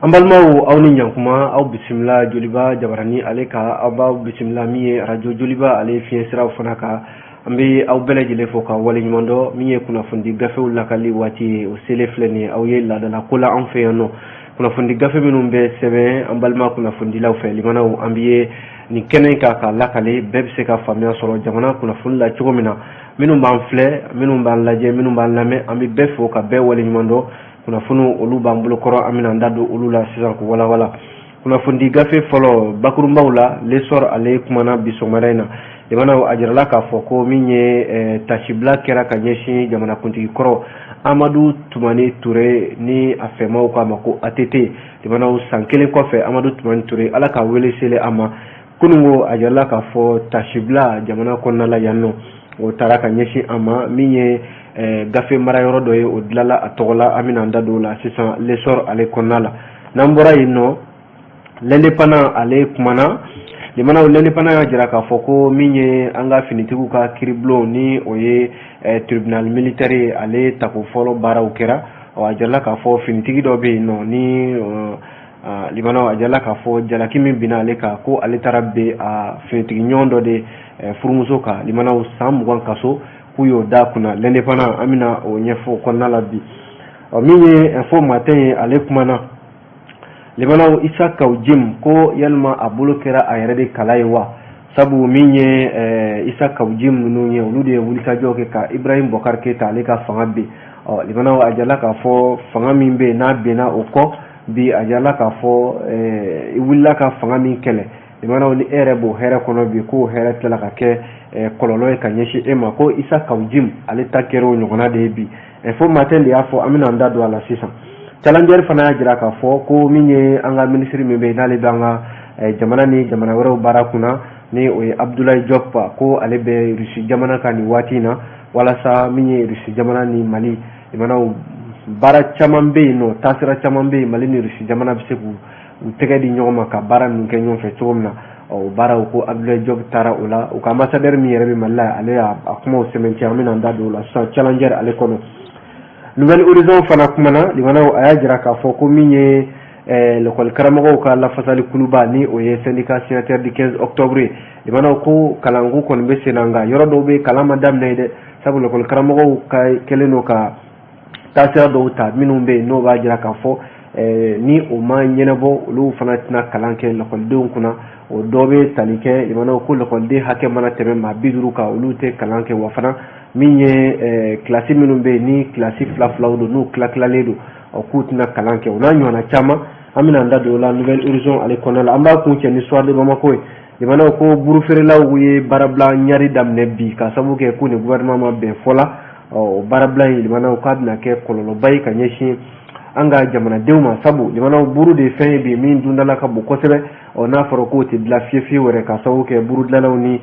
An balimaw, aw ni ɲankuma. Aw bisimila Joliba Jabarani ale ka, aw b'aw bisimila min ye arajo Joliba ale fiɲɛ siraw fana kan. An bɛ aw bɛɛ lajɛlen fo ka waleɲuman dɔn. Min ye kunnafonidi gafew lakali waati ye, o selen filɛ nin ye aw ye laadala ko la an fɛ yan nɔ. Kunnafonidi gafe minnu bɛ sɛbɛn an balima kunnafonidilaw fɛ, limanaw, an bɛ ye nin kɛnɛ in kan k'a lakale, bɛɛ bɛ se ka faamuya sɔrɔ jamana kunnafoni la cogo min na. Minnu b'an filɛ, minnu b'an lajɛ, minnu b'an lamɛn, an bɛ bɛɛ fo ka bɛɛ waleɲuman dɔn. Kunnafoniw, olu b'an bolo kɔrɔ, an bɛna an da don olu la sisan k'u walawala. Kunnafonidi gafe fɔlɔ, bakurunbaw la, L'Essor ale kumana bi sɔgɔmada in na. Limanaw, a jirala k'a fɔ ko min ye tasibila kɛra ka ɲɛsin jamanakuntigi kɔrɔ Amadu Tumani Ture, ni a fɛmaw k'a ma ko ATT. Limanaw, san kelen kɔfɛ, Amadu Tumani Ture, Ala ka wele selen a ma kununko, a jirala k'a fɔ tasibila jamana kɔnɔna la yan nɔ, o taara ka ɲɛsin a ma. Min ye gafe marayɔrɔ dɔ ye, o dilanla a tɔgɔ la. An bɛna an da don o la sisan L'Essor ale kɔnɔna la. N'an bɔra yen nɔ, L'Indépendant ale kumana. Limanaw, L'Indépendant y'a jira k'a fɔ ko min ye an ka finitigiw ka kiiribulon, ni o ye tribunal militaire ye, ale tako fɔlɔ baaraw kɛra. A jirala k'a fɔ finitigi dɔ bɛ yen nɔ ni, limanaw, a jirala k'a fɔ jalaki min binna ale kan, ko ale taara bin a finitigi ɲɔgɔn dɔ de furumuso kan. Limanaw, san 20 kaso k'u y'o da kunna. L'Indépendant, an bɛna o ɲɛfɔ kɔnɔna la bi. Ɔ, min ye Info Matin ye, ale kumana. Limanaw, Isa Kaw Jim ko yalima a bolo kɛra a yɛrɛ de kala ye wa? Sabu min ye Isa Kaw Jim ninnu ye, olu de ye wulikajɔ kɛ ka Ibrahim Bɔkari Keyita ale ka fanga bin. Ɔ, limanaw, a jirala k'a fɔ fanga min bɛ yen n'a binna o kɔ bi, a jirala k'a fɔ i wulila ka fanga min kɛlɛ, limanaw, ni e yɛrɛ b'o hɛrɛ kɔnɔ bi, k'o hɛrɛ tilala ka kɛ kɔlɔlɔ ye ka ɲɛsin e ma. Ko Isa Kaw Jim ale ta kɛra o ɲɔgɔnna de ye bi. Info Matin de y'a fɔ, an bɛna an da don a la sisan. Challenger fana y'a jira k'a fɔ ko min ye an ka minisiri min bɛ yen, n'ale bɛ an ka jamana ni jamana wɛrɛw baara kunna, ni o ye Abdoulaye Diop, ko ale bɛ Rusi jamana kan nin waati in na, walasa min ye Rusi jamana ni Mali, limanaw, baara caman bɛ yen nɔ, taasira caman bɛ yen, Mali ni Rusi jamana bɛ se k'u u tɛgɛ di ɲɔgɔn ma ka baara ninnu kɛ ɲɔgɔn fɛ cogo min na. Ɔ, o baaraw, ko Abdoulaye Diop taara o la. U ka ambassadeur min yɛrɛ bɛ Mali la, ale y'a kumaw sɛmɛntiya. An bɛna an da don o la sisan Challenger ale kɔnɔ. Nouvel Horizon fana kumana. Limanaw, a y'a jira k'a fɔ ko min ye lekɔli karamɔgɔw ka lafasali kuluba, ni o ye syndicat signataire du 15 octobre ye, limanaw, ko kalanko kɔni bɛ sen na, nka yɔrɔ dɔw bɛ kalan ma daminɛ ye dɛ, sabu lekɔli karamɔgɔw ka kɛlen don ka taasira dɔw ta minnu bɛ yen, n'o b'a jira k'a fɔ ni o ma ɲɛnabɔ, olu fana tɛna kalan kɛ lakɔlidenw kunna. O dɔ bɛ tali kɛ, limanaw, ko lakɔliden hakɛ mana tɛmɛ maa 50 kan, olu tɛ kalan kɛ. Wa fana, min ye kilasi minnu bɛ yen, ni kilasi fila filaw don, n'u tila tilalen don, ɔ, k'u tɛna kalan kɛ, o n'a ɲɔgɔnna caman. An bɛna an da don o la Nouvel Horizon ale kɔnɔna la. An b'a kun cɛ ni Soir de Bamako ye. Limanaw, ko burufeerelaw ye baarabila ɲari daminɛ bi, ka sababu kɛ ko ni gouvernement ma bɛn fɔ la. Ɔ, o baarabila in, limanaw, k'a bɛna kɛ kɔlɔlɔba ye ka ɲɛsin an ka jamanadenw ma, sabu limanaw, buru de ye fɛn ye bi min dundala ka bon kosɛbɛ. Ɔ, n'a fɔra k'o tɛ dilan fiye fiyewu yɛrɛ, ka sababu kɛ buru dilannaw ni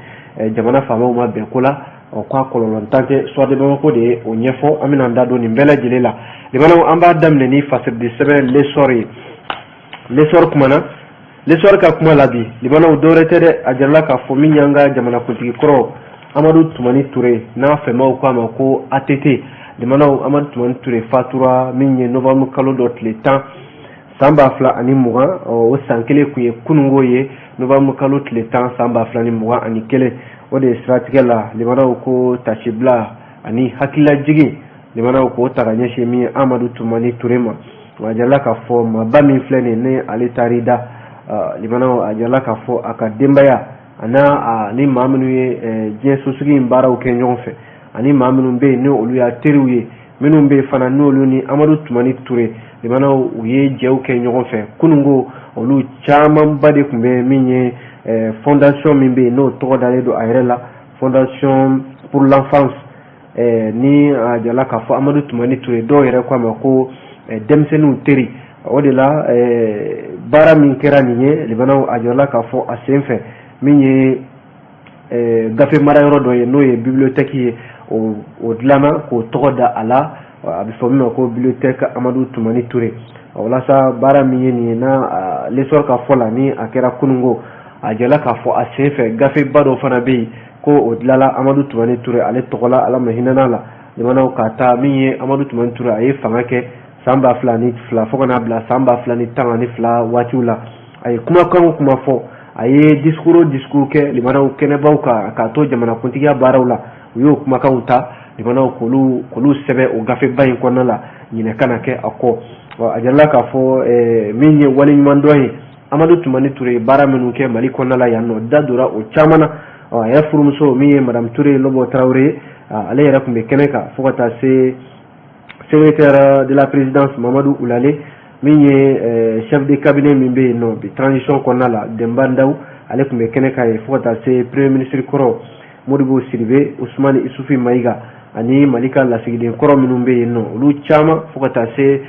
jamana faamaw ma bɛn ko la, ɔ, k'a kɔlɔlɔntan tɛ. Soir de Bamako de ye o ɲɛfɔ. An bɛna an da don nin bɛɛ lajɛlen la. Limanaw, an b'a daminɛ ni fasiridi sɛbɛn L'Essor ye. L'Essor kumana. L'Essor ka kuma la bi, limanaw, dɔwɛrɛ tɛ dɛ, a jirala k'a fɔ min y'an ka jamanakuntigi kɔrɔ Amadu Tumani Ture, n'a fɛmaw k'a ma ko ATT. Limanaw, Amadu Tumani Ture fatura min ye novembre kalo dɔ tile 10 san 2020. O san kelen tun ye kununko ye, novembre kalo tile 10 san 2021. O de ye siratigɛ la, limanaw, ko tasibila ani hakililajigin, limanaw, k'o ta ka ɲɛsin min ye Amadu Tumani Ture ma. A jirala k'a fɔ maaba min filɛ nin ye, ni ale taar'i da, limanaw, a jirala k'a fɔ a ka denbaya a n'a ni maa minnu ye diɲɛ sosigi in baaraw kɛ ɲɔgɔn fɛ, ani maa minnu bɛ yen ni olu y'a teriw ye, minnu bɛ yen fana n'olu ni Amadu Tumani Ture, limanaw, u ye jɛw kɛ ɲɔgɔn fɛ kununko, olu camanba de tun bɛ min ye fondation min bɛ yen, n'o tɔgɔ dalen don a yɛrɛ la, Fondation pour l'enfance, ni a jirala k'a fɔ Amadu Tumani Ture, dɔw yɛrɛ ko a ma ko denmisɛnninw teri. O de la baara min kɛra nin ye, limanaw, a jirala k'a fɔ a sen fɛ, min ye gafe marayɔrɔ dɔ ye, n'o ye bibliothèque ye, o dilanna k'o tɔgɔ da a la, a bɛ fɔ min ma ko bibliothèque Amadu Tumani Ture. Walasa baara min ye nin ye, n'a L'Essor ka fɔ la, ni a kɛra kununko, a jirala k'a fɔ a sen fɛ gafeba dɔ fana bɛ yen ko o dilanla Amadu Tumani Ture ale tɔgɔ la, Ala ma hinɛ la. Limanaw, ka taa min ye Amadu Tumani Ture, a ye fanga kɛ San 2002 fo ka n'a bila san 2012 waatiw la, a ye kumakan o kuma fɔ, a ye discours o discours kɛ limanaw kɛnɛbaw kan k'a to jamanakuntigiya baaraw la, u y'o kumakanw ta limanaw k'olu sɛbɛn o gafeba in kɔnɔna la, ɲinɛ kana kɛ a kɔ. A jirala k'a fɔ min ye waleɲumandɔn ye, Amadu Tumani Ture ye baara minnu kɛ Mali kɔnɔna la yan nɔ, da donna o caman na. A yɛrɛ furumuso min ye Madame Ture Lɔbɔ Tarawele ye, ale yɛrɛ tun bɛ kɛnɛ kan, fo ka taa se secrétaire de la présidence Mamadu Ulale, min ye chef de cabinet min bɛ yen nɔ bi transition kɔnɔna la, Denba Ndaw, ale tun bɛ kɛnɛ kan yen, fo ka taa se premier ministre kɔrɔ Modibo Sidibe, Usumani Isufi Mayiga ani Mali ka lasigiden kɔrɔ minnu bɛ yen nɔ, olu caman, fo ka taa se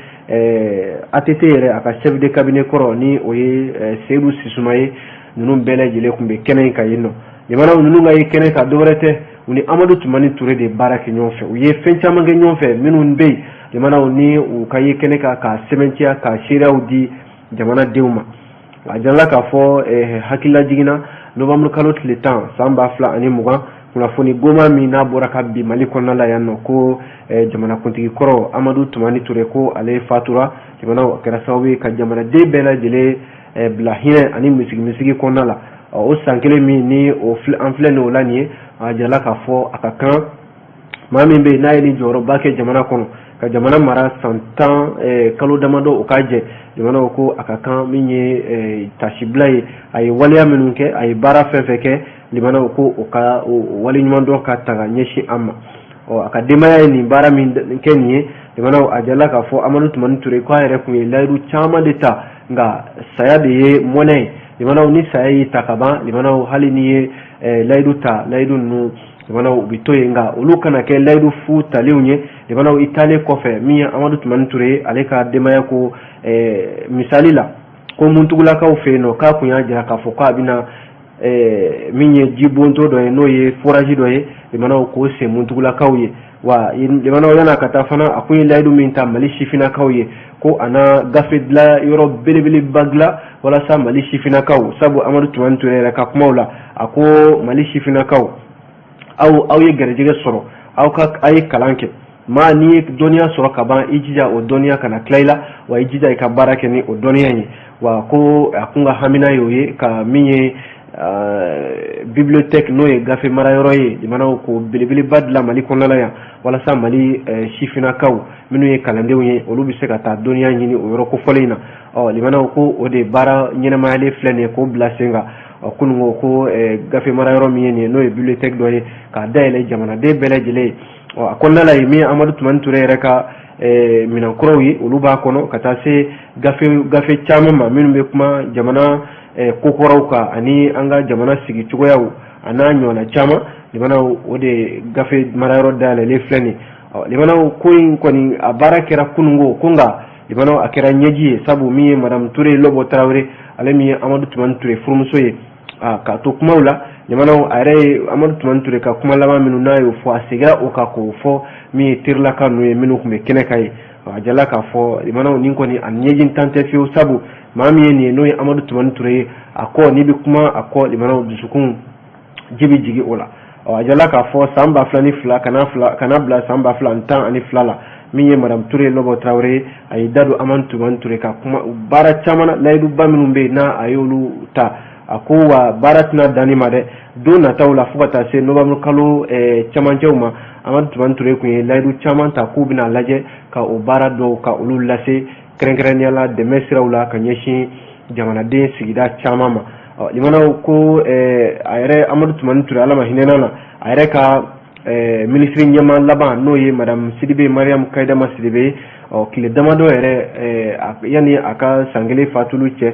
ATT yɛrɛ a ka chef de cabinet kɔrɔ ni o ye Seyidu Sisuma ye. Ninnu bɛɛ lajɛlen tun bɛ kɛnɛ in kan yen nɔ. Jamanaw ninnu ka ye kɛnɛ kan, dɔwɛrɛ tɛ, u ni Amadu Tumani Ture de baara kɛ ɲɔgɔn fɛ. U ye fɛn caman kɛ ɲɔgɔn fɛ minnu bɛ yen, jamanaw ni u ka ye kɛnɛ kan k'a sɛbɛntiya, ka seereyaw di jamanadenw ma. A jirala k'a fɔ hakilila jiginna novembre kalo tile 10 san 2020, kunnafoni goma min n'a bɔra ka bi Mali kɔnɔna la yan nɔ, ko jamanakuntigi kɔrɔ Amadu Tumani Ture, ko ale fatura. Jamanaw, a kɛra sababu ye ka jamanaden bɛɛ lajɛlen bila hinɛ ani misigimisigi kɔnɔna la. O san kelen min ni o an filɛ nin o la nin ye, a jirala k'a fɔ a ka kan maa min bɛ yen n'a ye nin jɔyɔrɔba kɛ jamana kɔnɔ, ka jamana mara san 10 kalo damadɔ, o k'a jɛ. Jamanaw ko a ka kan min ye tasibila ye, a ye waleya minnu kɛ, a ye baara fɛn fɛn kɛ, limanaw ko o ka waleɲumandɔn ka ta ka ɲɛsin an ma. Ɔ a ka denbaya ye nin baara min kɛ nin ye, limanaw, a jirala k'a fɔ Amadu Tumani Ture k'a yɛrɛ tun ye layidu caman de ta, nka saya de ye mɔnɛ ye. Limanaw, ni saya y'i ta ka ban, limanaw, hali ni ye layidu ta, layidu ninnu, limanaw, u bɛ to yen, nka olu kana kɛ layidu fu talenw ye. Limanaw, i taalen kɔfɛ, min ye Amadu Tumani Ture ye, ale ka denbaya ko misali la ko Muntugulakaw fɛ yen nɔ, k'a kun y'a jira k'a fɔ k'a bɛna min ye jibonto dɔ ye, n'o ye forage dɔ ye, limanaw, k'o sen Muntugulakaw ye. Wa limanaw, yan'a ka taa fana, a kun ye layidu min ta Mali sifinnakaw ye, ko a na gafe dilan yɔrɔ belebeleba dilan walasa Mali sifinnakaw, sabu Amadu Tumani Ture yɛrɛ ka kumaw la, a ko Mali sifinnakaw, aw ye garijɛgɛ sɔrɔ, aw ka aw ye kalan kɛ. Maa n'i ye dɔnniya sɔrɔ ka ban, i jija o dɔnniya kana tila i la, wa i jija i ka baara kɛ ni o dɔnniya ye. Wa ko a kun ka hamina ye o ye, ka min ye bibliothèque, n'o ye gafe marayɔrɔ ye, jamanaw ko belebeleba dilan Mali kɔnɔna la yan, walasa Mali sifinnakaw minnu ye kalandenw ye, olu bɛ se ka taa dɔnniya ɲini o yɔrɔ kofɔlen in na. Ɔ limanaw ko o de baara ɲɛnɛmayalen filɛ nin ye k'o bila sen kan. Ɔ kunun ko gafe marayɔrɔ min ye nin ye, n'o ye bibliothèque dɔ ye, k'a dayɛlɛ jamanaden bɛɛ lajɛlen ye. Ɔ a kɔnɔna la yen, min ye Amadu Tumani Ture yɛrɛ ka minɛnkɔrɔw ye, olu b'a kɔnɔ, ka taa se gafe caman ma minnu bɛ kuma jamana kokɔrɔw kan ani an ka jamana sigi cogoyaw a n'a ɲɔgɔnna caman. Limanaw, o de gafe marayɔrɔ dayɛlɛlen filɛ nin. Ɔ limanaw, ko in kɔni a baara kɛra kununko ko, nka limanaw, a kɛra ɲɛji ye, sabu min ye Madame Ture Lɔbɔ Tarawele, ale min ye Amadu Tumani Ture furumuso ye, k'a to kumaw la, limanaw, a yɛrɛ ye Amadu Tumani Ture ka kuma laban minnu n'a y'o fɔ, a seginna o kan k'o fɔ min ye terilaka ninnu ye minnu tun bɛ kɛnɛ kan ye. A jala k'a fɔ limanaw, nin kɔni a ɲɛji tan tɛ fiyewu, sabu maa min ye nin ye, n'o ye Amadu Tumani Ture ye, a kɔ n'i bɛ kuma a kɔ, limanaw, dusukun ji bɛ jigin o la. A jala k'a fɔ san 2002 ka na bila san 2012 la, min ye Madame Ture Lɔbɔ Tarawele, a y'i da don Amadu Tumani Ture ka kuma baara caman na, layiduba minnu bɛ yen n'a a y'olu ta. A ko wa baara tɛna dan nin ma dɛ, don nataw la, fo ka taa se novembre kalo camancɛw ma, Amadu Tumani Ture tun ye layidu caman ta k'u bɛna lajɛ ka o baara dɔw ka olu lase, kɛrɛnkɛrɛnnenya la dɛmɛ siraw la ka ɲɛsin jamanaden sigida caman ma. Limanaw, ko a yɛrɛ Amadu Tumani Ture, Ala ma hinɛna na, a yɛrɛ ka minisiri ɲɛmaa laban, n'o ye Madame Sidibe, Mariam Kayidama Sidibe, ɔ tile damadɔ yɛrɛ yanni a ka san kelen fatuli cɛ,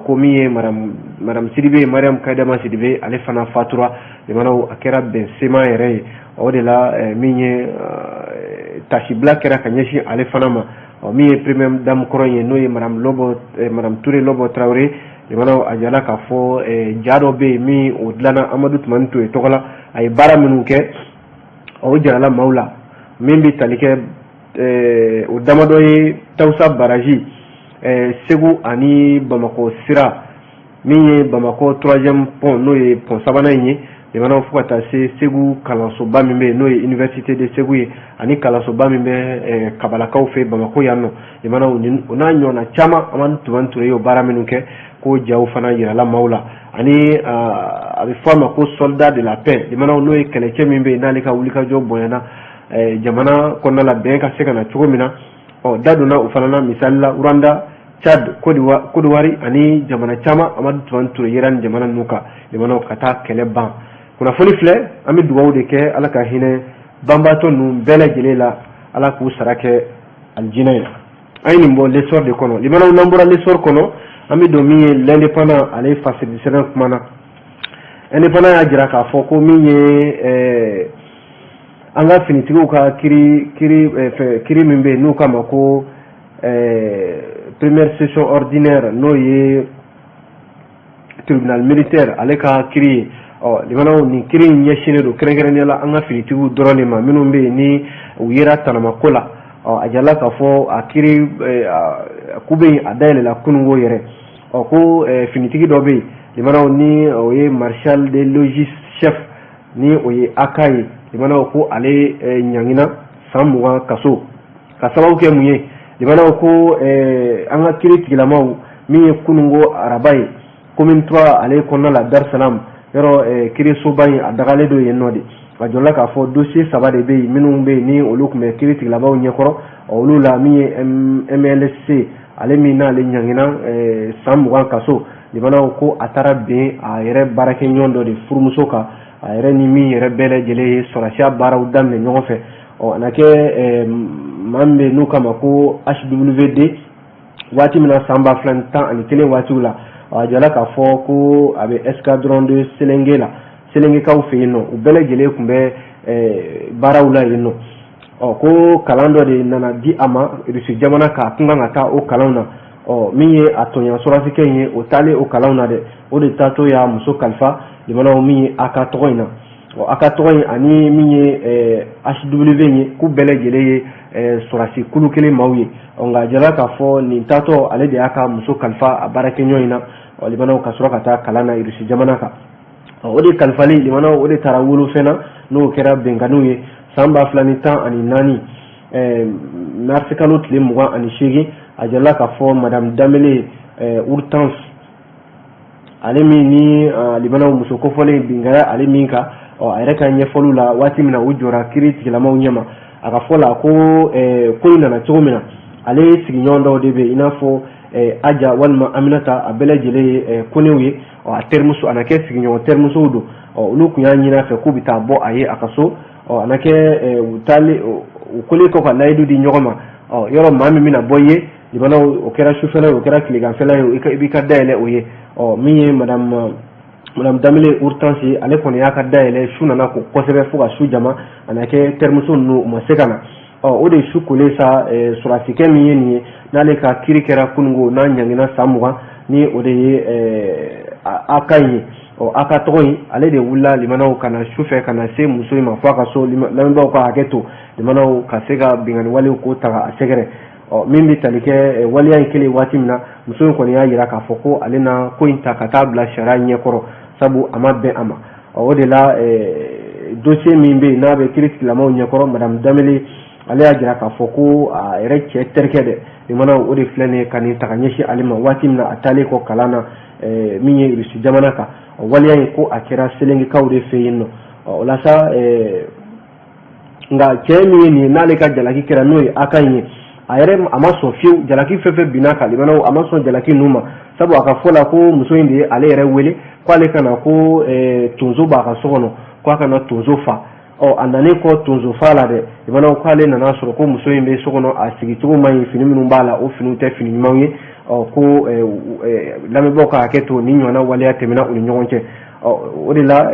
ko min ye Madame Sidibe, Mariam Kayidama Sidibe, ale fana fatura. Limanaw, a kɛra bɛn sema yɛrɛ ye. O de la min ye tasibila kɛra ka ɲɛsin ale fana ma. Ɔ min ye première dame kɔrɔ ye, n'o ye Madame Lɔbɔ, Madame Ture Lɔbɔ Tarawele, limanaw, a jala k'a fɔ ja dɔ bɛ yen min o dilanna Amadu Tumani Ture tɔgɔ la, a ye baara minnu kɛ, o jarala maaw la. Min bɛ tali kɛ o damadɔ ye Tawusa baraji, Segu ani Bamakɔ sira, min ye Bamakɔ troisième pont, n'o ye pont sabanan in ye. Limanaw, fo ka taa se Segu kalansoba min bɛ yen, n'o ye Université de Segu ye, ani kalansoba min bɛ Kabalakaw fɛ Bamakɔ yan nɔ. Limanaw, o n'a ɲɔgɔnna caman, Amadu Tumani Ture y'o baara minnu kɛ, ko jaw fana yirala maaw la. Ani a bɛ fɔ a ma ko soldat de la paix. Limanaw, n'o ye kɛlɛcɛ min bɛ yen, n'ale ka wulikajɔ bonyana jamana kɔnɔna la, bɛn ka se ka na cogo min na. Ɔ, da donna o fana na. Misali la, Rwanda, Tchad, Côte d'Ivoire ani jamana caman, Amadu Tumani Ture yera nin jamana ninnu kan. Limanaw, ka taa kɛlɛ ban. Kunnafoni filɛ, an bɛ dugawu de kɛ, Ala ka hinɛ banbaatɔ ninnu bɛɛ lajɛlen la, Ala k'u sara kɛ alijinɛ ye. An ye nin bɔ L'Essor de kɔnɔ. Limanaw, n'an bɔra L'Essor kɔnɔ, an bɛ don min ye L'Indépendant, ale fasiri sɛbɛn kuma na. Indépendant y'a jira k'a fɔ ko min ye an ka finitigiw ka kiri min bɛ yen, n'u k'a ma ko première session ordinaire, n'o ye tribunal militaire, ale ka kiri ye. Ɔ limanaw, nin kiri in ɲɛsinnen don kɛrɛnkɛrɛnnenya la an ka finitigiw dɔrɔn de ma, minnu bɛ yen ni u yera tanamako la. Ɔ, a jirala k'a fɔ a kiri k'u bɛ yen, a dayɛlɛla kununko yɛrɛ. Ɔ, ko finitigi dɔ bɛ yen, limanaw, ni o ye maréchal de logis chef, ni o ye AK ye. Limanaw, ko ale ɲangina san 20 kaso ka sababu kɛ mun ye? Limanaw, ko an ka kiri tigilamaw, min ye kununko araba ye, commune 3 ale kɔnɔna la, Dar Salam yɔrɔ, kirisoba in a dagalen don yen nɔ de. A jɔla k'a fɔ dossier saba de bɛ yen, minnu bɛ yen ni olu tun bɛ kiri tigilamaw ɲɛkɔrɔ. Olu la, min ye MLC, ale min n'ale ɲangina san 20 kaso, limanaw, ko a taara bin a yɛrɛ baarakɛɲɔgɔn dɔ de furumuso kan, a yɛrɛ ni min yɛrɛ bɛɛ lajɛlen ye sɔrɔsiya baaraw daminɛ ɲɔgɔn fɛ. Ɔ, a na kɛ maa min bɛ yen n'u k'a ma ko HWD, waati min na san 2011 waatiw la. A jala k'a fɔ ko a bɛ escadron de Selenge la, Selengekaw fɛ yen nɔ. U bɛɛ lajɛlen tun bɛ baaraw la yen nɔ. Ɔ, ko kalan dɔ de nana di a ma Irisi jamana kan, a kun kan ka taa o kalanw na. Ɔ, min ye a tɔɲɔ sɔrɔsikɛ in ye, o taalen o kalanw na dɛ, o de taatɔ y'a muso kalifa, limanaw, min ye AK tɔgɔ in na. Ɔ, AK tɔgɔ in ani min ye HW ye, k'u bɛɛ lajɛlen ye sɔrɔsi kulu kelen maaw ye. Ɔ, nka a jala k'a fɔ nin taatɔ, ale de y'a ka muso kalifa a baarakɛɲɔgɔn in na. Ɔ, limanaw, ka sɔrɔ ka taa kalan na Irisi jamana kan. O de kalifali, limanaw, o de taara wolofɛn na, n'o kɛra bɛnkanniw ye san 2014 mars kalo tile 28. A jirala k'a fɔ madame Danbele Hortense, ale min ni, limanaw, muso kofɔlen binkɛra ale min kan. Ɔ, a yɛrɛ ka ɲɛfɔliw la, waati min na u jɔra kiiri tigilamaw ɲɛma, a ka fɔ la ko ko in nana cogo min na, ale sigiɲɔgɔn dɔw de bɛ yen, i n'a fɔ Aja walima Aminata, a bɛɛ lajɛlen ye konew ye. Ɔ, a terimuso, a na kɛ sigiɲɔgɔn terimusow don. Ɔ, olu tun y'a ɲini a fɛ k'u bɛ taa bɔ a ye a ka so. Ɔ, a na kɛ u taalen, u kolen kɔ ka layidu di ɲɔgɔn ma. Ɔ, yɔrɔ maa min bɛna bɔ i ye, limanaw, o kɛra sufɛla ye, o kɛra tileganfɛla ye, i b'i ka dayɛlɛ o ye. Ɔ, min ye madame Danbele Hortense, ale kɔni y'a ka dayɛlɛ, su nana ko kosɛbɛ fo ka su jama. A na kɛ terimuso ninnu, u ma se ka na. Ɔ, o de su kolen sa, sɔrɔsikɛ min ye nin ye, n'ale ka kiiri kɛra kununko, n'a ɲangina san 20, ni o de ye AK in ye. Ɔ, AK tɔgɔ in, ale de wulila, limanaw, ka na su fɛ ka na se muso in ma fo a ka so. Lamɛnbaaw ka hakɛ to, limanaw, ka se ka binkanni walew k'o ta a sɛgɛrɛ. Ɔ, min bɛ tali kɛ waleya in kɛlen, waati min na muso in kɔni y'a jira k'a fɔ ko ale na ko in ta ka taa bila sariya ɲɛkɔrɔ, sabu a ma bɛn a ma. Ɔ, o de la, dossier min bɛ yen n'a bɛ kiiri tigilamaw ɲɛkɔrɔ, madame Danbele, ale y'a jira k'a fɔ ko a yɛrɛ cɛ terikɛ dɛ, limanaw, o de filɛ nin ye ka nin ta ka ɲɛsin ale ma, waati min na a taalen kɔ kalan na min ye Irisi jamana kan. Waleya in, ko a kɛra Selengekaw de fɛ yen nɔ. O la sa, nka cɛ min ye nin ye, n'ale ka jalaki kɛra, n'o ye AK in ye, a yɛrɛ a ma sɔn fiyewu jalaki fɛn fɛn binna kan. Limanaw, a ma sɔn jalaki ninnu ma, sabu a ka fɔ la ko muso in de ye ale yɛrɛ wele ko ale ka na, ko tonso b'a ka so kɔnɔ, ko a kana tonso fa. Ɔ, a nanen kɔ tonso fa la dɛ, limanaw, k'ale nana sɔrɔ ko muso in bɛ so kɔnɔ, a sigicogo man ɲi, fini minnu b'a la, o finiw tɛ fini ɲumanw ye. Ɔ, ko lamɛnbaaw ka hakɛ to, ni ɲɔgɔnna waleya tɛmɛna u ni ɲɔgɔn cɛ. Ɔ, o de la,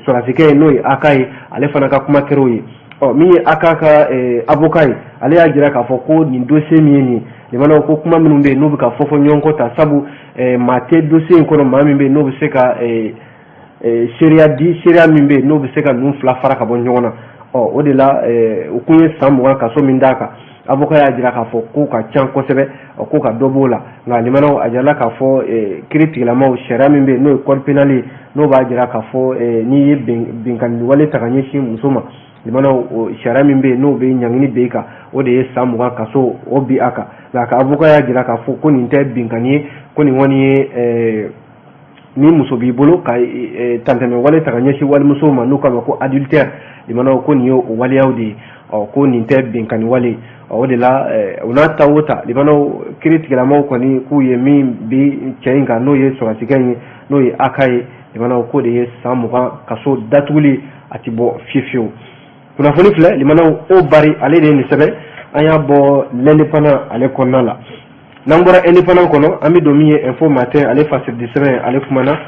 sɔrɔsikɛ ye, n'o ye AK ye, ale fana ka kuma kɛra o ye. Ɔ, min ye AK ka avocat ye, ale y'a jira k'a fɔ ko nin dossier min ye nin ye, limanaw, ko kuma minnu bɛ yen n'u bɛ ka fɔ fɔ ɲɔgɔn kɔ ta, sabu maa tɛ dossier in kɔnɔ, maa min bɛ yen n'o bɛ se ka seereya di, seereya min bɛ yen n'o bɛ se ka ninnu fila fara ka bɔ ɲɔgɔn na. Ɔ, o de la, u kun ye san 20 kaso min d'a kan, avocat y'a jira k'a fɔ k'o ka ca kosɛbɛ, ko ka dɔ b'o la. Nka limanaw, a jirala k'a fɔ kiiri tigilamaw, sariya min bɛ yen, n'o ye code pénal ye, n'o b'a jira k'a fɔ n'i ye binkanni wale ta ka ɲɛsin muso ma, limanaw, sariya min bɛ yen, n'o bɛ ɲangini bin i kan, o de ye san 20 kaso o bi a kan. Nka a ka avocat y'a jira k'a fɔ ko nin tɛ binkanni ye, ko nin kɔni ye ni muso b'i bolo ka tantɛmɛ wale ta ka ɲɛsin walimuso ma, n'u k'a ma ko adultère. Limanaw, ko nin ye o waleyaw de ye. Ɔ, ko nin tɛ binkanni wale. O de la, o n'a ta o ta, limanaw, kiiri tigilamaw kɔni k'u ye min bi cɛ in kan, n'o ye sɔrɔsikɛ in ye, n'o ye aka ye, limanaw, k'o de ye san 20 kaso datuguli, a ti bɔ fiyewu fiyewu. Kunnafoni filɛ, limanaw, o bari ale de ye nin sɛbɛn, an y'a bɔ L'Indépendant ale kɔnɔna la. N'an bɔra Indépendant kɔnɔ, an bɛ don min ye Info Matin ale fasiridi sɛbɛn, ale kumana,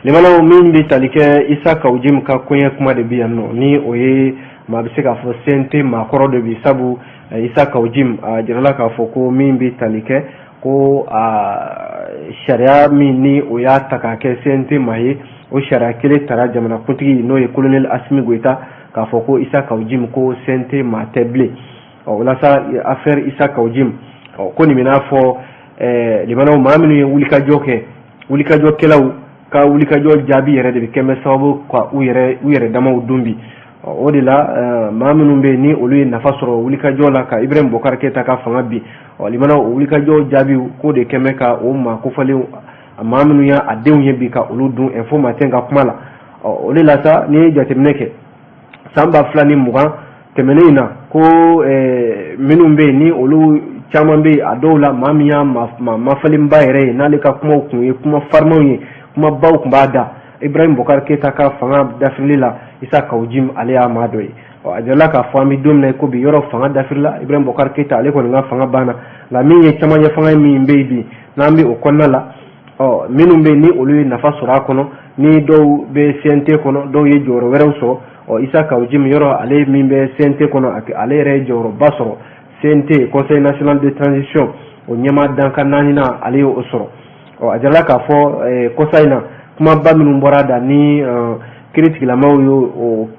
limanaw, min bɛ tali kɛ Issa Kaou Djim ka koɲɛ kuma de bɛ yan nɔ. Ni o ye maa bɛ se k'a fɔ CNT maakɔrɔ dɔ bi, sabu Issa Kaou Djim a jirala k'a fɔ ko min bɛ tali kɛ ko a sariya min ni o y'a ta k'a kɛ CNT maa ye, o sariya kelen tara jamanakuntigi, n'o ye colonel Assimi Goïta, k'a fɔ ko Issa Kaou Djim ko CNT maa tɛ bilen. Ɔ, walasa affaire Issa Kaou Djim, ɔ, ko nin bɛna fɔ limanaw, maa minnu ye wulikajɔ kɛ, wulikajɔkɛlaw ka wulikajɔ jaabi yɛrɛ de bɛ kɛ sababu ka u yɛrɛ damaw dun bi. O de la, maa minnu bɛ yen, ni olu ye nafa sɔrɔ wulikajɔ la ka Ibrahim Boubacar Keïta ka fanga bin, ɔ, limanaw, o wulikajɔ jaabi k'o de kɛn bɛ ka o maa kofɔlenw, maa minnu y'a a denw ye bi, ka olu dun. Info Matin ka kuma la. Ɔ, o de la sa, n'i ye jateminɛ kɛ san 2020 tɛmɛnen in na, ko minnu bɛ yen, ni olu caman bɛ yen, a dɔw la maa min y'a maa mafalenba yɛrɛ ye, n'ale ka kumaw kun ye kuma farimanw ye, kumabaw tun b'a da Ibrahim Boubacar Keïta ka fanga dafirili la, Issa Kaou Djim ale y'a maa dɔ ye. Ɔ, a jirala k'a fɔ an bɛ don min na ko bi, yɔrɔ fanga dafirila, Ibrahim Boubacar Keïta ale kɔni ka fanga banna. Nka min ye camancɛ fanga min bɛ yen bi, n'an bɛ o kɔnɔna la, ɔ, minnu bɛ yen, ni olu ye nafa sɔrɔ a kɔnɔ, ni dɔw bɛ CNT kɔnɔ, dɔw ye jɔyɔrɔ wɛrɛw sɔrɔ. Ɔ, Issa Kaou Djim, yɔrɔ ale min bɛ CNT kɔnɔ, ale yɛrɛ ye jɔyɔrɔba sɔrɔ CNT, Conseil national de transition, o ɲɛmaa dankan naani na, ale y'o sɔrɔ. Ɔ, a jirala k'a fɔ kɔsa in na, kumaba minnu bɔra a da, ni kiiri tigilamaw y'o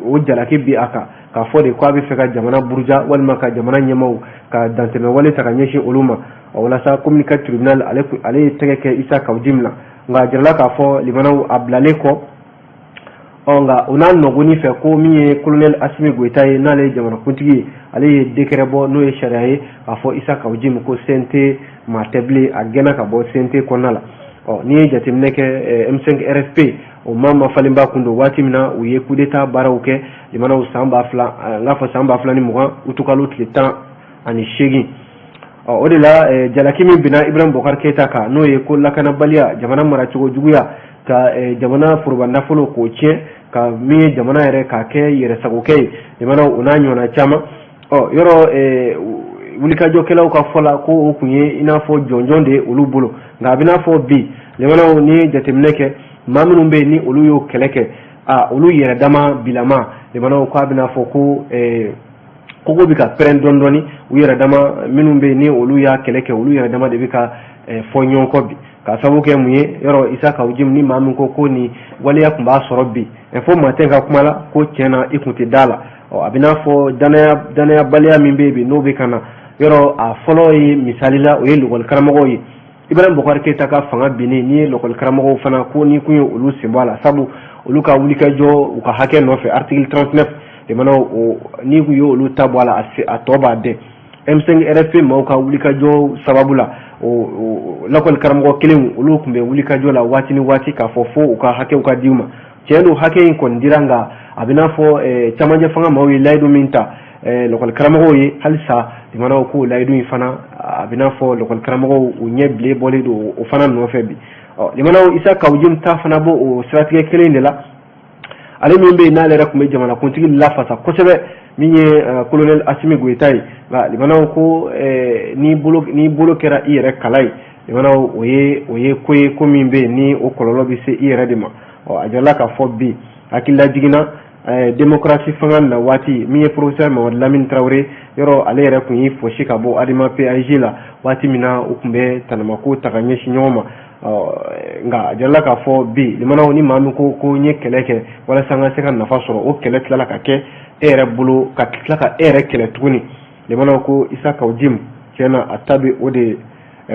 o jalaki bi a kan, k'a fɔ de ko a bɛ fɛ ka jamana buruja walima ka jamana ɲɛmaaw ka dantɛmɛ wale ta ka ɲɛsin olu ma. Walasa communiqué tribunal ale ye tɛgɛ kɛ Issa Kaou Djim la. Nka a jirala k'a fɔ, limanaw, a bilalen kɔ, ɔ, nka o n'a nɔgɔni fɛ, ko min ye colonel Assimi Goïta ye, n'ale ye jamanakuntigi ye, ale ye décret bɔ, n'o ye sariya ye, k'a fɔ Issa Kaou Djim ko CNT maa tɛ bilen, a gɛnna ka bɔ CNT kɔnɔna la. Ɔ, n'i ye jateminɛ kɛ, M5 RFP, o maa mafalenba kun don waati min na u ye coup d'état baaraw kɛ, limanaw, san ba fila, n k'a fɔ san 2020, utukalo tile 18. Ɔ, o de la, jalaki min binna Ibrahim Boubacar Keïta kan, n'o ye ko lakanabaliya, jamana maracogo juguya, ka jamana foroba nafolo k'o tiɲɛ, ka min ye jamana yɛrɛ k'a kɛ yɛrɛsagokɛ ye, jamana, o n'a ɲɔgɔnna caman. Ɔ, yɔrɔ wulikajɔkɛlaw ka fɔ la, ko o kun ye i n'a fɔ jɔnjɔn de ye olu bolo. Nka a bɛ n'a fɔ bi, limanaw, n'i ye jateminɛ kɛ, maa minnu bɛ yen, ni olu y'o kɛlɛ kɛ, a olu yɛrɛ dama bilama, limanaw, k'a bɛna fɔ ko kogo bɛ ka pɛrɛn dɔɔni dɔɔni. U yɛrɛ dama minnu bɛ yen, ni olu y'a kɛlɛ kɛ, olu yɛrɛ dama de bɛ ka fɔ ɲɔgɔn kɔ bi, ka sababu kɛ mun ye? Yɔrɔ Issa Kaou Djim, ni maa min ko ko nin waleya tun b'a sɔrɔ bi, Info Matin ka kuma la, ko tiɲɛna i kun tɛ da la. Ɔ, a bɛ n'a fɔ danayabaliya min bɛ yen bi, n'o bɛ ka na, yɔrɔ a fɔlɔ ye misali la, o ye lakɔli karamɔgɔw ye. Ibrahim Boubacar Keïta ka fanga binnen, n'i ye lakɔli karamɔgɔw fana ko n'i kun ye olu sen bɔ a la, sabu olu ka wulikajɔ u ka hakɛ nɔfɛ, article 39, jamana o, n'i kun ye olu ta bɔ a la, a tɔ b'a dɛn. M5 RFP maaw ka wulikajɔ sababu la, o lakɔli karamɔgɔ kelen, olu tun bɛ wulikajɔ la waati ni waati k'a fɔ fo u ka hakɛw ka di u ma. Tiɲɛ don, hakɛ in kɔni dira, nka a bɛ n'a fɔ camancɛ fanga maaw ye layidu min ta lakɔli karamɔgɔw ye, halisa jamanaw k'o layidu in fana, a bɛ n'a fɔ lakɔli karamɔgɔw u ɲɛ bilen bɔlen don o fana nɔfɛ bi. Ɔ, limanaw, Issa Kaou Djim ta fana b'o o siratigɛ kelen de la. Ale min bɛ yen, n'ale yɛrɛ tun bɛ jamanakuntigi lafasa kosɛbɛ, min ye colonel Assimi Goïta ye. Nka limanaw, ko n'i bolo kɛra i yɛrɛ kala ye, limanaw, o ye ko ye, ko min bɛ yen, ni o kɔlɔlɔ bɛ se i yɛrɛ de ma. Ɔ, a jirala k'a fɔ bi, hakilila jiginna démocratie fanga na waati min ye professeur Mahamadu Lamini Tarawele, yɔrɔ ale yɛrɛ tun y'i fosi ka bɔ ADEMA PAG la waati min na u tun bɛ tanamako ta ka ɲɛsin ɲɔgɔn ma. Nka a jirala k'a fɔ bi, limanaw, ni maa min ko ko n ye kɛlɛ kɛ walasa n ka se ka nafa sɔrɔ, o kɛlɛ tilala ka kɛ e yɛrɛ bolo ka tila ka e yɛrɛ kɛlɛ tuguni. Limanaw, ko Isa Kaw Jim, tiɲɛna, a ta bɛ o de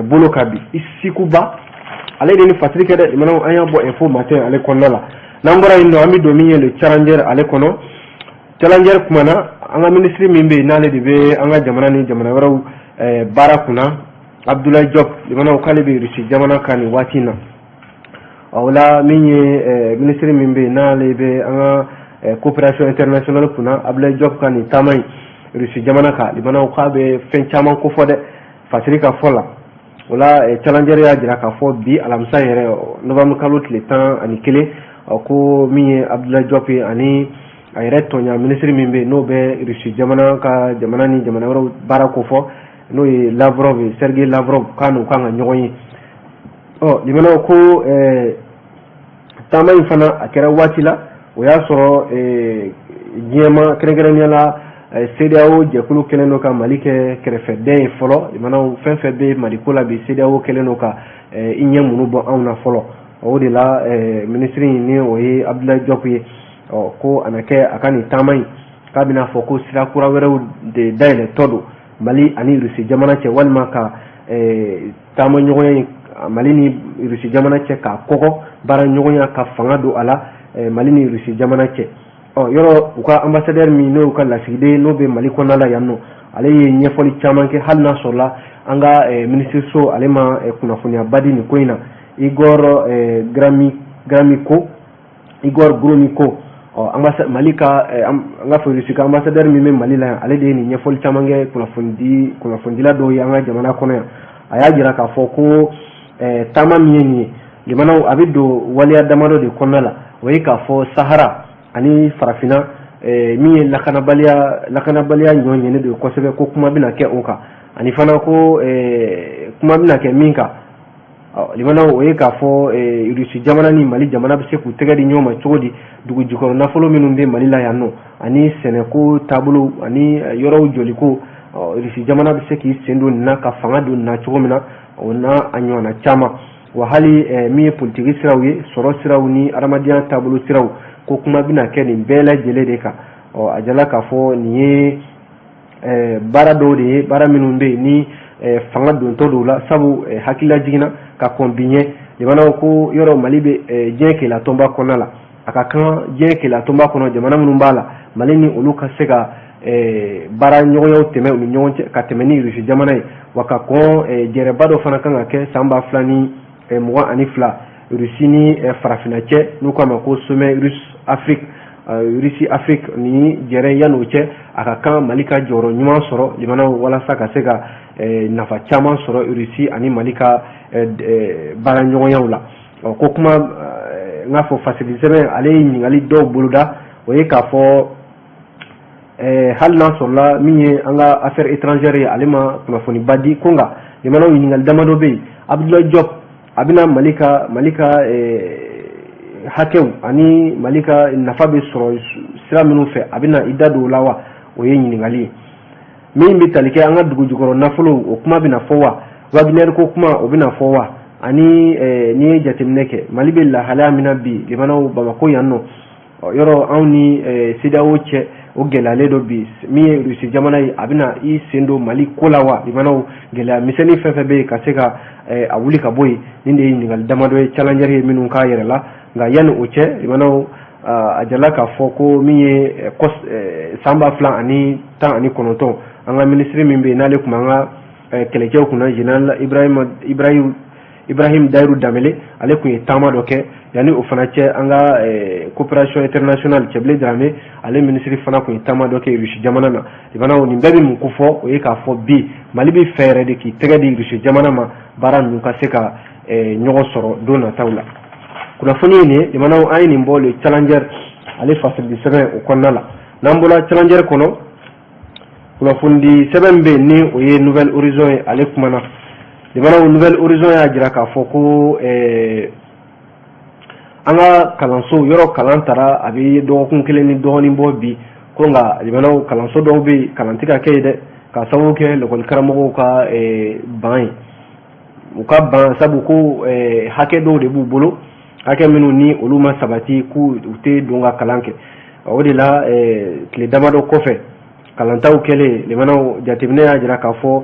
bolo ka bi Isikuba ale de ni fasiri kɛ dɛ. Limanaw, an y'a bɔ Info Matin ale kɔnɔna la. N'an bɔra yen nɔ, an bɛ don min ye Le Challenger ale kɔnɔ. Challenger kumana an ka minisiri min bɛ yen, n'ale de bɛ an ka jamana ni jamana wɛrɛw baara kunna, Abdoulaye Diop. Limanaw, k'ale bɛ Russie jamana kan nin waati in na. O la, min ye minisiri min bɛ yen, n'ale bɛ an ka coopération internationale kunna, Abdoulaye Diop ka nin taama in Russie jamana kan, limanaw, k'a bɛ fɛn caman kofɔ dɛ, fasiri ka fɔ la. O la, Challenger y'a jira k'a fɔ bi alamisa yɛrɛ, novembre kalo tile 11, ko min ye Abdoulaye Diop ye ani a yɛrɛ tɔɲa minisiri min bɛ yen, n'o bɛ Russie jamana ka jamana ni jamana wɛrɛw baara kofɔ, n'o ye Lavrov ye, Sergei Lavrov, k'a n'u kan ka ɲɔgɔn ye. Ɔ limanaw, ko taama in fana, a kɛra waati la o y'a sɔrɔ diɲɛma, kɛrɛnkɛrɛnnenya la CEDEAO jɛkulu kɛlen don ka Mali kɛ kɛrɛfɛdɛn ye fɔlɔ. Limanaw, fɛn fɛn bɛ Mali ko la bi, CEDEAO kɛlen don ka i ɲɛ munu bɔ anw na fɔlɔ. O de la, minisiri in, ni o ye Abdoulaye Diop ye, ɔ ko a na kɛ a ka nin taama in, k'a bɛna fɔ ko sira kura wɛrɛw de dayɛlɛtɔ don Mali ani Rusi jamana cɛ, walima ka taama ɲɔgɔnya in Mali ni Rusi jamana cɛ k'a kɔgɔ, baara ɲɔgɔnya ka fanga don a la Mali ni Rusi jamana cɛ. Ɔ yɔrɔ u ka ambassadeur min, n'o y'u ka lasigiden, n'o bɛ Mali kɔnɔna la yan nɔ, ale ye ɲɛfɔli caman kɛ, hali n'a sɔrɔla an ka minisiriso ale ma kunnafoniyaba di nin ko in na. Igor Gromyko, Igor Gromyko, ɔ Mali ka, an ka fɔ Rusi ka ambassadeur min bɛ Mali la yan, ale de ye nin ɲɛfɔli caman kɛ kunnafonidila dɔw ye an ka jamana kɔnɔ yan. A y'a jira k'a fɔ ko taama min ye nin ye, limanaw, a bɛ don waleya damadɔ de kɔnɔna la. O ye k'a fɔ Sahara ani Farafinna, min ye lakanabaliya ɲɔ ɲɛnen don kosɛbɛ, ko kuma bɛna kɛ o kan. Ani fana ko kuma bɛna kɛ min kan, limanaw, o ye k'a fɔ Rusi jamana ni Mali jamana bɛ se k'u tɛgɛ di ɲɔgɔn ma cogo di, dugu jukɔrɔ nafolo minnu bɛ Mali la yan nɔ, ani sɛnɛko taabolo ani yɔrɔw jɔliko, Rusi jamana bɛ se k'i sen don nin na ka fanga don nin na cogo min na, o n'a a ɲɔgɔnna caman. Wa hali min ye politiki siraw ye, sɔrɔ siraw ni adamadenya taabolo siraw, ko kuma bɛna kɛ nin bɛɛ lajɛlen de kan. Ɔ a jala k'a fɔ nin ye baara dɔw de ye, baara minnu bɛ yen ni fanga dontɔ dɔw la, sabu hakilila jiginna ka kɔn bi ɲɛ. Limanaw, ko yɔrɔ Mali bɛ diɲɛ keleya tɔnba kɔnɔna la, a ka kan diɲɛ keleya tɔnba kɔnɔ jamana minnu b'a la, Mali ni olu ka se ka baara ɲɔgɔnyaw tɛmɛ u ni ɲɔgɔn cɛ ka tɛmɛ ni Rusi jamana ye. Wa ka kɔn jɛrɛba dɔ fana kan ka kɛ san 2022 Rusi ni Farafinna cɛ, n'u k'a ma ko sommet Russe Afrique, Russie Afrique. Ni jɛrɛ yan'o cɛ, a ka kan Mali ka jɔyɔrɔ ɲuman sɔrɔ, limanaw, walasa ka se ka nafa caman sɔrɔ Rusi ani Mali ka baara ɲɔgɔnyaw la. Ɔ ko kuma n k'a fɔ fasiri sɛbɛn, ale ye ɲininkali dɔw boloda. O ye k'a fɔ hali n'a sɔrɔla min ye an ka affaire étrangère ye, ale ma kunnafoniba di ko, nka limanaw, ɲininkali damadɔ bɛ yen. Abdoulaye Diop, a bɛna Mali ka hakɛw ani Mali ka nafa bɛ sɔrɔ sira minnu fɛ, a bɛna i da don o la wa? O ye ɲininkali ye. Min bɛ tali kɛ an ka dugu jukɔrɔ nafolo, o kuma bɛna fɔ wa? Wagner ko kuma, o bɛna fɔ wa? Ani n'i ye jateminɛ kɛ, Mali bɛ lahalaya min na bi, limanaw, Bamakɔ yan nɔ, yɔrɔ anw ni CEDEAO cɛ, o gɛlɛyalen don bi. Min ye Rusi jamana ye, a bɛna i sen don Mali ko la wa? Limanaw, gɛlɛya misɛnnin fɛn fɛn bɛ yen, ka se ka a wuli ka bɔ yen, nin de ye ɲininkali damadɔ ye Challenger ye minnu k'a yɛrɛ la. Nka yanni o cɛ, limanaw, a jirala k'a fɔ ko min ye san 2019, an ka minisiri min bɛ yen, n'ale tun b'an ka kɛlɛcɛw kunna, général Ibrahim Dayiru Danbele, ale tun ye taama dɔ kɛ. Yanni o fana cɛ, an ka coopération internationale, Cɛbilen Darame, ale minisiri fana tun ye taama dɔ kɛ Rusi jamana na. Limanaw, nin bɛɛ bɛ mun ko fɔ? O ye k'a fɔ bi Mali bɛ fɛ yɛrɛ de k'i tɛgɛ di Rusi jamana ma, baara ninnu ka se ka ɲɔgɔn sɔrɔ don nataw la. Kunnafoni ye nin ye, limanaw, an ye nin bɔ Le Challenger ale fasirili sɛbɛn o kɔnɔna la. N'an bɔra Challenger kɔnɔ, kunnafonidi sɛbɛn bɛ yen, ni o ye Nouvel Horizon ye, ale kumana. Limanaw, Nouvel Horizon y'a jira k'a fɔ ko an ka kalanso yɔrɔ kalan taara, a bɛ dɔgɔkun kelen ni dɔɔnin bɔ bi ko, nka limanaw, kalanso dɔw bɛ yen, kalan tɛ ka kɛ yen dɛ, k'a sababu kɛ lakɔli karamɔgɔw ka ban ye. U ka ban, sabu ko hakɛ dɔw de b'u bolo, hakɛ minnu ni olu ma sabati, k'u u tɛ don ka kalan kɛ. O de la, tile damadɔ kɔfɛ kalantaw kɛlen, limanaw, jateminɛ y'a jira k'a fɔ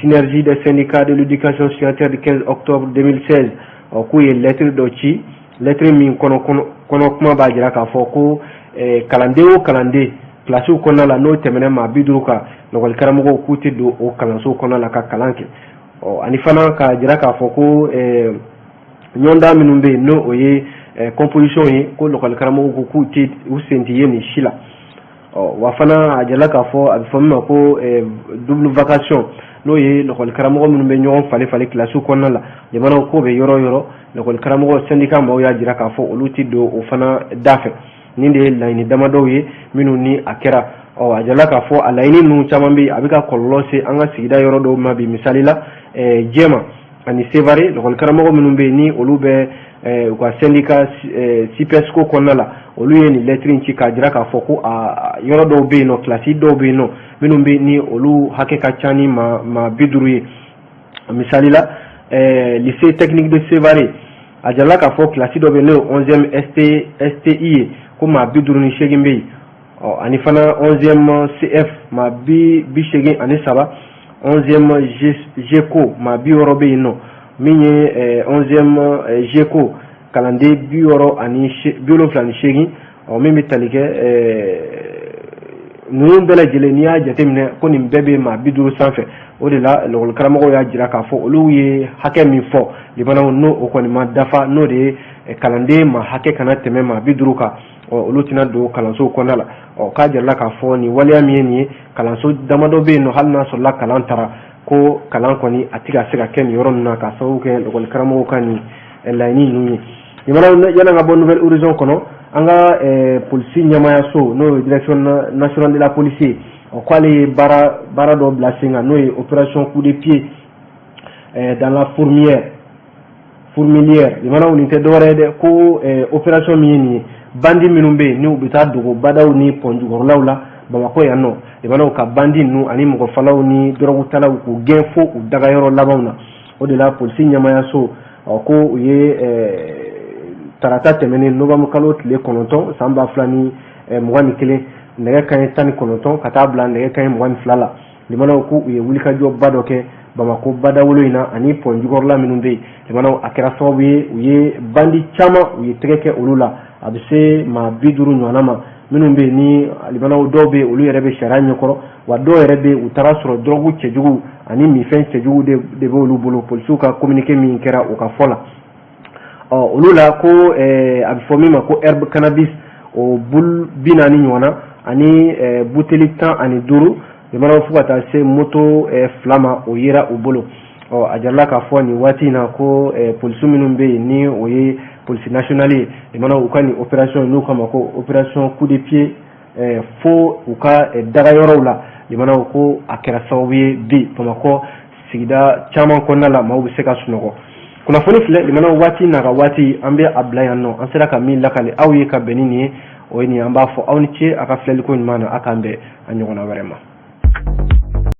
Synergie des syndicats de l'éducation, signataire du 15 octobre 2016, ɔ k'u ye lettre dɔ ci, lettre min kɔnɔ kɔnɔ kuma b'a jira k'a fɔ ko kalanden o kalanden kilasiw kɔnɔna la, n'o tɛmɛna maa 50 kan, lakɔli karamɔgɔw k'u tɛ don o kalanso kɔnɔna la ka kalan kɛ. Ɔ ani fana k'a jira k'a fɔ ko ɲɔgɔndan minnu bɛ yen, n'o o ye composition ye, ko lakɔli karamɔgɔw ko k'u tɛ u sen tɛ ye nin si la. Ɔ wa fana, a jirala k'a fɔ a bɛ fɔ min ma ko double vacation, n'o ye lakɔli karamɔgɔ minnu bɛ ɲɔgɔn falen falen kilasiw kɔnɔna la, jamanaw k'o bɛ yɔrɔ o yɔrɔ, lakɔli karamɔgɔ syndicat maaw y'a jira k'a fɔ olu tɛ don o fana da fɛ. Nin de ye laɲini damadɔw ye minnu ni a kɛra. Ɔ a jirala k'a fɔ a laɲini ninnu caman bɛ yen, a bɛ ka kɔlɔlɔ se an ka sigida yɔrɔ dɔw ma bi. Misali la, Jɛma ani Sevare, lakɔli karamɔgɔ minnu bɛ yen, ni olu bɛ u ka syndicat SYPESCO kɔnɔna la, olu ye nin lettre in ci k'a jira k'a fɔ ko a yɔrɔ dɔw bɛ yen nɔ, kilasi dɔw bɛ yen nɔ minnu bɛ ni olu hakɛ ka ca ni maa 50 ye. Misali la, lycée technique de Sevare, a jirala k'a fɔ kilasi dɔ bɛ yen, n'o ye 11e STI ye, ko maa 58 bɛ yen. Ɔ ani fana 11e CF, maa 83, 11e GECO, maa 60 bɛ yen nɔ. Min ye 11e GECO, kalanden 678. Ɔ min bɛ tali kɛ ninnu bɛɛ lajɛlen, n'i y'a jateminɛ ko nin bɛɛ bɛ maa 50 sanfɛ. O de la, lakɔli karamɔgɔw y'a jira k'a fɔ olu ye hakɛ min fɔ limanaw, n'o o kɔni ma dafa, n'o de ye kalanden ma hakɛ kana tɛmɛ maa 50 kan, ɔ olu tɛna don kalanso kɔnɔna la. Ɔ k'a jirala k'a fɔ nin waleya min ye nin ye, kalanso damadɔ bɛ yen nɔ, hali n'a sɔrɔla kalan taara, ko kalan kɔni a tɛ ka se ka kɛ nin yɔrɔ ninnu na, k'a sababu kɛ lakɔli karamɔgɔw ka nin laɲini ninnu ye. Limanaw, yan'an ka bɔ Nouvel Horizon kɔnɔ, an ka polisi ɲɛmayaso, n'o ye Direction nationale de la police ye, ɔ k'ale ye baara dɔ bila sen kan, n'o ye opération coup de pied dans la fourmilière. Limanaw, nin tɛ dɔwɛrɛ ye dɛ, ko opération min ye nin ye, bandi minnu bɛ yen, n'u bɛ taa dogo badaw ni pɔn jukɔrɔlaw la Bamakɔ yan nɔ, limanaw, ka bandi ninnu ani mɔgɔfalaw ni dɔrɔgutalaw k'u gɛn fo u dagayɔrɔ labanw na. O de la, polisi ɲɛmayaso, ɔ ko u ye tarata tɛmɛnen, novembre kalo tile 9, san 2021, nɛgɛ kanɲɛ 19 ka taa bila nɛgɛ kanɲɛ 22 la, limanaw, k'u ye wulikajɔba dɔ kɛ Bamakɔ badawolo in na ani pɔn jukɔrɔla minnu bɛ yen. Limanaw, a kɛra sababu ye u ye bandi caman, u ye tɛgɛ kɛ olu la, a bɛ se maa 50 ɲɔgɔnna ma, minnu bɛ yen ni limanaw, dɔw bɛ yen, olu yɛrɛ bɛ sariya ɲɛkɔrɔ, wa dɔw yɛrɛ bɛ yen, u taara sɔrɔ dɔrɔgu cɛjugu ani minfɛn cɛjugu de bɛ olu bolo, polisiw ka communiqué min kɛra u ka fɔ la. Ɔ olu la, ko a bɛ fɔ min ma ko herbe cannabis, o bulu 40 ɲɔgɔnna ani buteli 15, limanaw, fo ka taa se moto 2 ma, o yera u bolo. Ɔ a jirala k'a fɔ nin waati in na ko polisiw minnu bɛ yen, ni o ye police nationale ye, limanaw, u ka nin opération n'u k'a ma ko opération coup de pied fo u ka dagayɔrɔw la, limanaw, ko a kɛra sababu ye bi Bamakɔ sigida caman kɔnɔna la, maaw bɛ se ka sunɔgɔ. Kunnafoni filɛ, limanaw, waati n'a ka waati, an bɛ a bila yan nɔ. An sera ka min lakale aw ye ka bɛn ni nin ye, o ye nin ye. An b'a fɔ aw ni ce a ka filɛliko ɲuman na. A k'an bɛn a ɲɔgɔnna wɛrɛ ma.